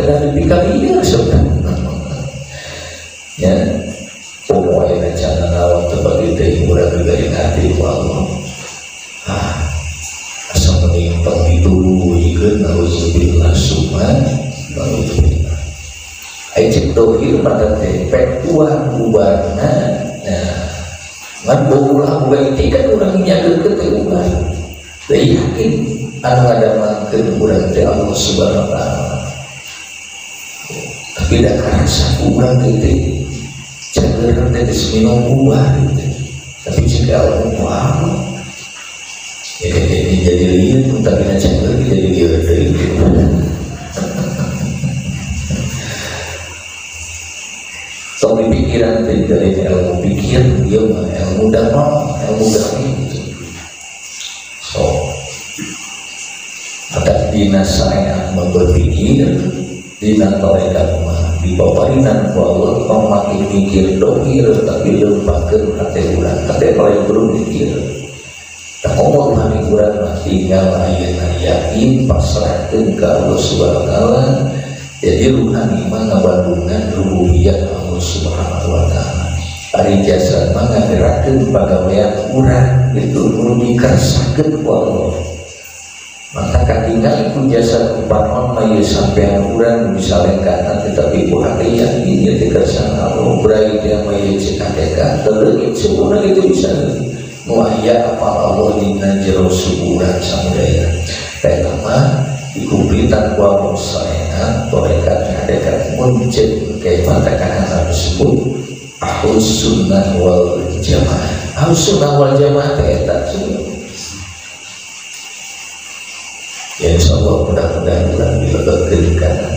kedah dipikir sebenarnya. Ya, pokoknya cana naon teu bagi teh urang digaring hati ku Allah. Ah, asa mending tong dituluhikeun nauzubillah summa nauzubillah. Ai cek dohir mah teh pek tuang ubarna. Nah, ngan ulah boga itikan urang nyageurkeun teh ubar. Teu yakin anu ngadamangkeun urang teh Allah Subhanahu wa taala. Tapi da karasa urang teh cager teh geus minum ubar teh. Tapi cek ilmu Allah ya kayak jadi lieur tapi na cager jadi lieur deui. Tong di pikiran teh dari ilmu pikir ieu mah ilmu damang, ilmu gawe gitu. So atas dina syariat mah berpikir, dina tarekat mah dipaparinan ku Allah tong makin mikir dohir tapi leumpahkeun hate urang, hate lain perlu mikir. Tah ngomong rohani urang mah tinggal ayeuna yakin pasrahkeun ka Allah Subhanahu wa taala. Jadi ruhani mah ngabandungan rububiyah Allah Subhanahu wa taala. Ari jasad mah ngagerakeun pagawean urang itu nu dikersakeun ku Allah. Maka katingali ku jasad ku panon mah ieu sampean urang bisa lengkatan tetapi ku hate yakin ieu teh kersana Allah. Brai teh mah ieu cek hakikat teu sempurna itu bisa nu aya apa Allah dina jero suburan samudaya. Eta mah dikumplitan ku Allah syariat tarekat hakikat muncul kayak kana disebut ahlus sunnah wal jamaah. Ahlus sunnah wal jamaah teh eta. Ya insyaallah mudah-mudahan urang dilebetkeun kana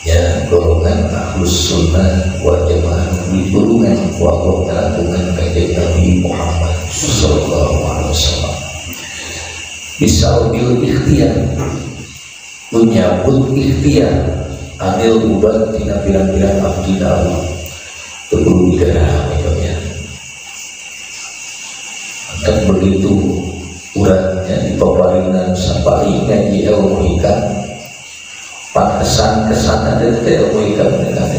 ya golongan ahlus sunnah wal jamaah ditulungan ku Allah kalangkungan kanjeng Nabi Muhammad sallallahu alaihi wasallam. Bisalbil ikhtiar menyambut ikhtiar anil ubat tina pirang-pirang abdi Allah teu kudu digarap ya. Maka begitu urangnya dipaparinan sapari ngaji ilmu hikam kesan-kesan ada di ilmu hikam dengan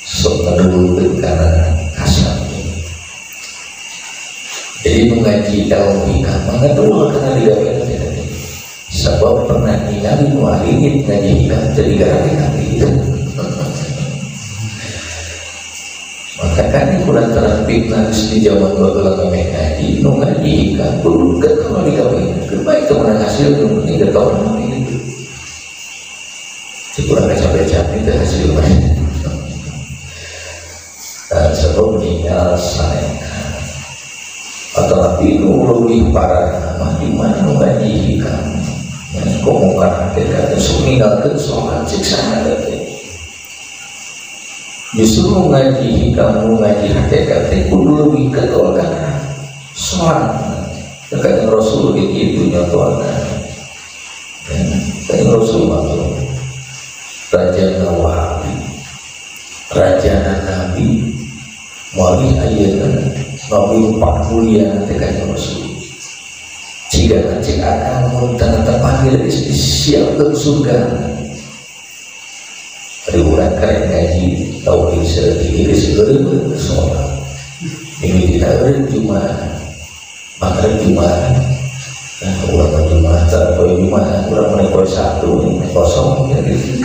sok ngadulkeun kana kasar. Jadi mengaji ilmu hikam mangadul kana digawe. Sebab pernah ningali nu aringit ngaji hikam teu digawe gitu. Maka kan kulantaran fitnah di zaman baheula kami ngaji nu ngaji hikam kudu getol digawe. Keur bae teu meunang hasil nu penting getol gitu. Cek urang capek-capek teh hasil mah. Sebab meninggal saean. Atau tapi nu leuwih parah mah di mana nu ngaji hikam. Komo kana hakikat sok ninggalkeun sholat cek saha teh. Justru nu ngaji hikam nu ngaji hakikat teh kudu leuwih ketol kana sholat. Kanjeng Rasul gitu nyontohna. Kanjeng Rasul mah raja wali, raja nabi, wali ayeuna nabi mulia teh kanjeng Rasul. Jika cek akal mun teu terpanggil geus disiapkeun surga. Ari urang karek ngaji tauhid saeutik geus eureun salat. Mimiti eureun Jumat, maghrib Jumat. Nah, urang mah Jumat, poe Jumat, urang mah poe Sabtu kosong ya gitu.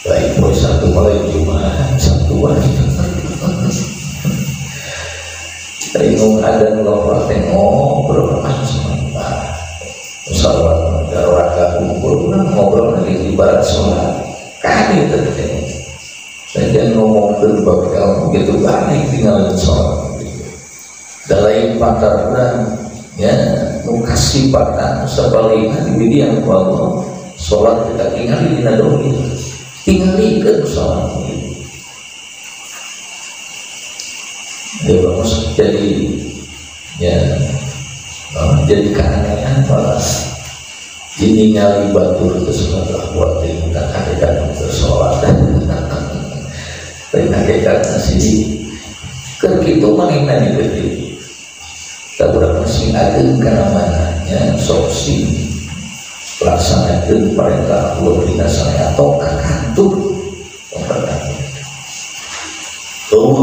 Lain poe Sabtu malah Jumat, Sabtuan. Bingung ada ngobrol teh ngobrol macam apa. Misalnya olahraga kumpul ngobrol lagi ibarat sholat kan itu teh. Saya jangan ngomong bab ilmu gitu balik tinggal sholat. Dan lain pakar urang ya nu kasipatan sabalina di bidang ku Allah sholat kita tingali dina dohir tingalikeun sholat. Ya bagus jadi ya jadi keanehan malah ini ngali batur ke sholat lah buat minta hakikat untuk sholat tapi hakikat sih ke kitu manehna dikerti tak urang masih ageng kana mananya sok sing Laksanakeun perintah Allah dina syariat tong kakantur tong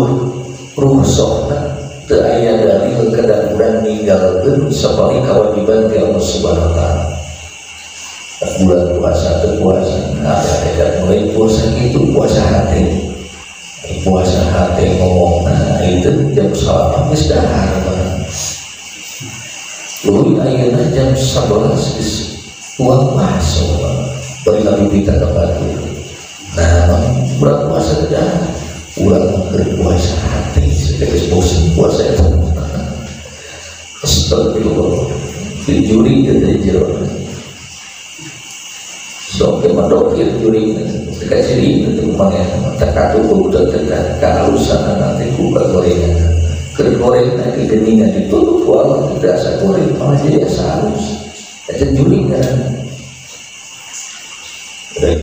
ruhsona teu aya dalil kedah urang ninggalkeun sapali kewajiban ti Allah Subhanahu wa taala. Bulan puasa teu puasa, nah ada mulai puasa kitu puasa hate. Puasa hate ngomongna itu jam 9 geus dahar. Leuwih ayeuna jam 11 geus tuang masuk bari ngabibita ka batur. Nah, urang puasa teh dahar. Urang keur puasa hate, geus bosen puasa eta. Astagfirullah. Dijuri teh jero. Sok ke madokir juring teka ciri itu mana tak katutup teka kehalusan nanti ku gorengan keur goreng nanti geningan ditutup ku Allah tidak asa goreng malah jadi asa halus eta juring kan.